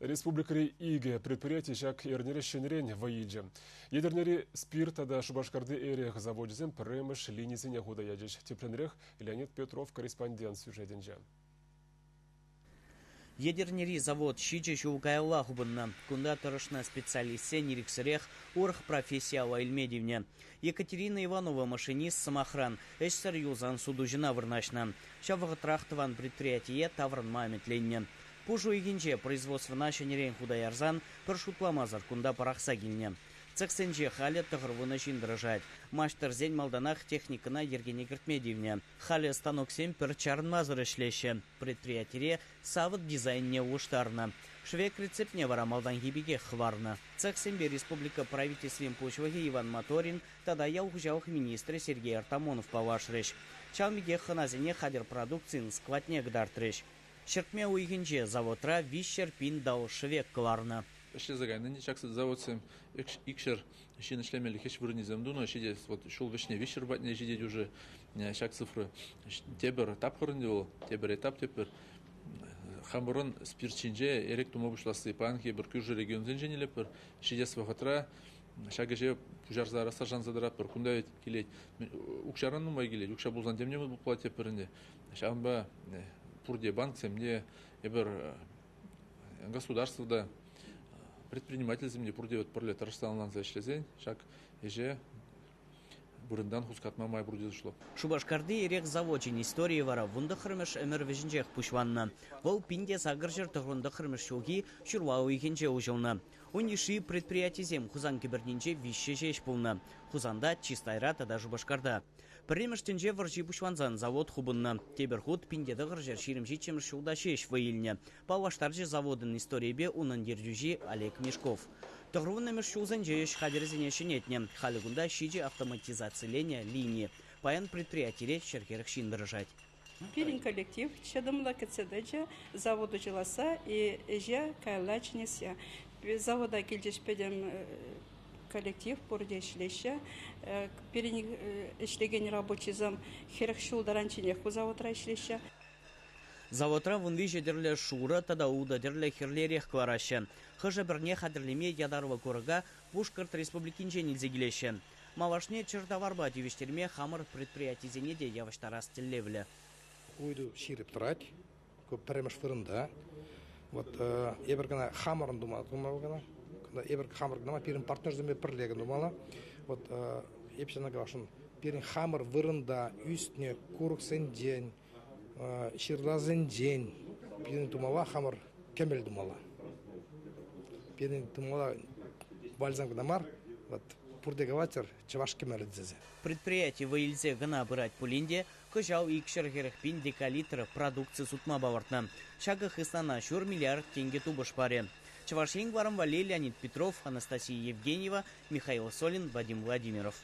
Республикӑри икӗ предприяти ҫак эрнере ҫӗнӗрен вӑй илчӗ. Етӗрнери спирт тата Шупашкарти эрех завочӗсем пӗрремӗш линисене хута ячӗҫ. Тӗплӗнрех Леонид Петров корреспондент сюжетӗнче. Етӗрнери завод 7 ҫул каялла хупӑннӑ. Кунта тӑрӑшнӑ специалистсен ирӗксӗрех урӑх професси алла илме тивнӗ. Екатерина Иванова машинист, сӑмахран, ӗҫсӗр юлсан сутуҫӑна вырнаҫнӑ. Ҫав вӑхӑтрах тӑван предприятие таврӑнма ӗмӗтленнӗ. Пуш уйӑхӗнче производствӑна ҫӗнӗрен хута ярсан пӗр шутламасӑр кунта пӑрахса килнӗ. Цехсенче халӗ 90 ҫын тӑрӑшать. Маҫтӑрсен малтанах техникӑна йӗркене кӗртме тивнӗ. Халӗ станоксем пӗр чарӑнмасӑр ӗҫлеҫҫӗ. Предприятире савӑт дизайнне улӑштарнӑ. Шӗвек рецептне вара малтанхи пекех хӑварнӑ. Цехсемпе республика правительствин пуҫлӑхӗ Иван Моторин тата ял хуҫалӑх министрӗ Сергей Артамонов паллашрӗҫ. Ҫавӑн пекех хӑнасене хатӗр продукцин складне кӑтартрӗҫ. Ҫӗртме уйӑхӗнче заводра 300 пин дал шӗвек кӑларнӑ. Ӗҫлесе кайнӑ ҫак заводсем 200 ҫын ӗҫлемелли хӗҫ вырӑнӗсем тунӑ. Ҫитес вот ҫул вӗҫне 300 патне ҫитет уже ҫак цифра. Тепӗр тапхӑр ӗнтӗ вӑл, тепӗр этап тепӗр. Хамӑрӑн спирт ҫинче эрех тума пуҫласси паянхи пӗр кӳршӗ регионсенчен илетпӗр. Ҫитес вӑхӑтра ҫак ӗҫе пуҫарса ярасса шанса тӑратпӑр. Кунта ведь килет. Укҫаран нумай килет. Укҫа пулсан темне пулать тепӗр ӗнтӗ. Ҫавӑнпа пурте банксем те, эпир государство та, предпринимательсем те пурте пӗрле тӑрӑшса ӑнланса ӗҫлесен ҫак ӗҫе вырӑнтан хускатма май пур тесе шутлап. Шупашкарти эрех завочӗн историйӗ вара 19-мӗш ӗмӗр вӗҫӗнчех пуҫланнӑ. Вӑл 1899 ҫулхи ҫурла уйӑхӗнче уҫӑлнӑ. Ун йышши предприятисем Хусан кӗпӗрнинче виҫҫӗ ҫеҫ пулнӑ. Хусанта, Чистайра тата Шупашкарта. Пӗрремӗш тӗнче вӑрҫи пуҫлансан завод хупӑннӑ. Тепӗр хут 1927 ҫулта ҫеҫ вӑй илнӗ. Паллаштарчӗ заводӑн историйӗпе унӑн ертӳҫи Олег Мешков. 90-мӗш ҫулсенче ӗҫ хатӗрӗсене ҫӗнетнӗ. Халӗ кунта 7 автоматизациленӗ лини. Паян предприятире 140 ҫын тӑрӑшать. Пирӗн коллектив чӑтӑмлӑ кӗтсе тӑчӗ, завод уҫӑласса ӗҫе каялла чӗнессе. Завода килчӗҫ пӗтӗм коллектив, пурте ӗҫлеҫҫӗ. Пирӗн ӗҫлекен рабочисем 40 ҫул таранчченех ку заводра ӗҫлеҫҫӗ. Заводра 13 тӗрлӗ шурӑ тата 6 тӗрлӗ хӗрлӗрех кӑлараҫҫӗ. Хӑшӗ-пӗрне хатӗрлеме ятарлӑ курӑка Пушкӑрт Республикинчен илсе килеҫҫӗ. Малашне чӗртаварпа тивӗҫтерме хамӑр предприятисене те явӑҫтарас тӗллевлӗ. Ыйту ҫирӗп тӑрать. Ку пӗрремӗш вырӑнта. Вот эпир кӑна хамӑрӑн тума тумалла кӑна. Эпир хамӑр кӑна пирӗн партнерсемпе пӗрле кӑна тумалла. Вот эп ҫавна каласшӑн. Пирӗн хамӑр вырӑнта ӳснӗ курӑксенчен, ҫырласенчен пирӗн тумалла хамӑр кӗмӗл тумалла. Пирӗн тумалла бальзам кӑна мар, вот пурте калатӑр, чӑваш кӗмӗлӗ тесе. Предприяти вӑй илсе кӑна пырать пулин те, кӑҫал 240 пин декалитр продукци сутма палӑртнӑ. Ҫакӑ хыснана ҫур миллиард тенкӗ тупӑш парӗ. Чӑваш Ен кӑларӑм валли Леонид Петров, Анастасия Евгеньева, Михаил Солин, Вадим Владимиров.